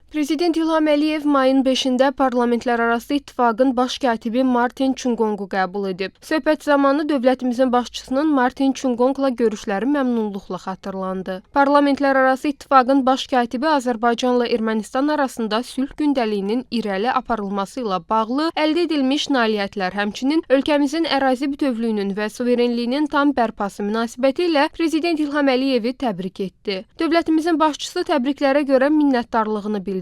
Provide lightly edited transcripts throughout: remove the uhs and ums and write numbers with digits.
Prezident İlham Əliyev mayın 5-də Parlamentlərarası İttifaqın baş katibi Martin Çunqonqu qəbul edib. Söhbət zamanı dövlətimizin başçısının Martin Çunqonqla görüşləri məmnunluqla xatırlandı. Parlamentlərarası İttifaqın baş katibi Azərbaycanla Ermənistan arasında sülh gündəliyinin irəli aparılması ilə bağlı əldə edilmiş nailiyyətlər, həmçinin ölkəmizin ərazi bütövlüyünün və suverenliyinin tam bərpası münasibətilə Prezident İlham Əliyevi təbrik etdi. Dövlətimizin başçısı təbriklərə görə minnətdarlığını bildirdi.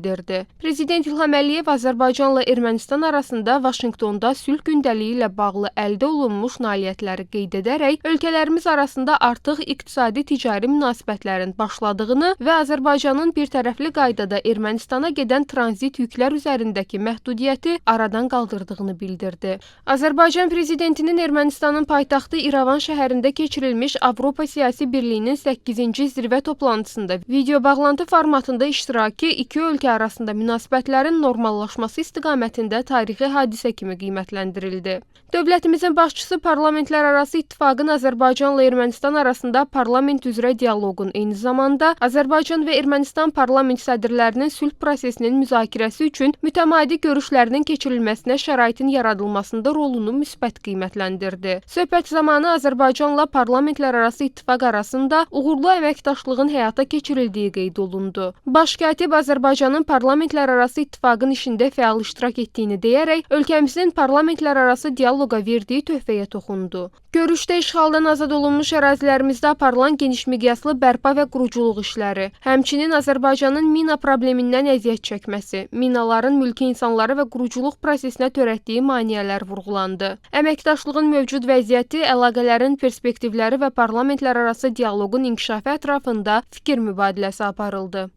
Prezident İlham Əliyev Azərbaycanla Ermənistan arasında Vaşinqtonda sülh gündəliyi ilə bağlı əldə olunmuş nailiyyətləri qeyd edərək ölkələrimiz arasında artıq iqtisadi ticari münasibətlərin başladığını və Azərbaycanın birtərəfli qaydada Ermənistana gedən tranzit yüklər üzərindəki məhdudiyyəti aradan qaldırdığını bildirdi. Azərbaycan prezidentinin Ermənistanın paytaxtı İrəvan şəhərində keçirilmiş Avropa Siyasi Birliyinin 8-ci zirvə toplantısında video bağlantı formatında iştirakı iki ölkə arasında münasibətlərin normallaşması istiqamətində tarixi hadisə kimi qiymətləndirildi. Dövlətimizin başçısı Parlamentlərarası İttifaqın Azərbaycanla Ermənistan arasında parlament üzrə dialoqun, eyni zamanda Azərbaycan və Ermənistan parlament sədrlərinin sülh prosesinin müzakirəsi üçün mütəmadi görüşlərinin keçirilməsinə şəraitin yaradılmasında rolunu müsbət qiymətləndirdi. Söhbət zamanı Azərbaycanla Parlamentlərarası İttifaq arasında uğurlu əməkdaşlığın həyata keçirildiyi qeyd olundu. Baş katib Azərbaycanın Parlamentlərarası İttifaqın işində fəal iştirak etdiyini deyərək ölkəmizin parlamentlərarası dialoqa verdiyi töhfəyə toxundu. Görüşdə işğaldan azad olunmuş ərazilərimizdə aparılan geniş miqyaslı bərpa və quruculuq işləri, həmçinin Azərbaycanın mina problemindən əziyyət çəkməsi, minaların mülki insanlara və quruculuq prosesinə törətdiyi maneələr vurğulandı. Əməkdaşlığın mövcud vəziyyəti, əlaqələrin perspektivləri və parlamentlərarası dialoqun inkişafı ətrafında fikir mübadiləsi aparıldı.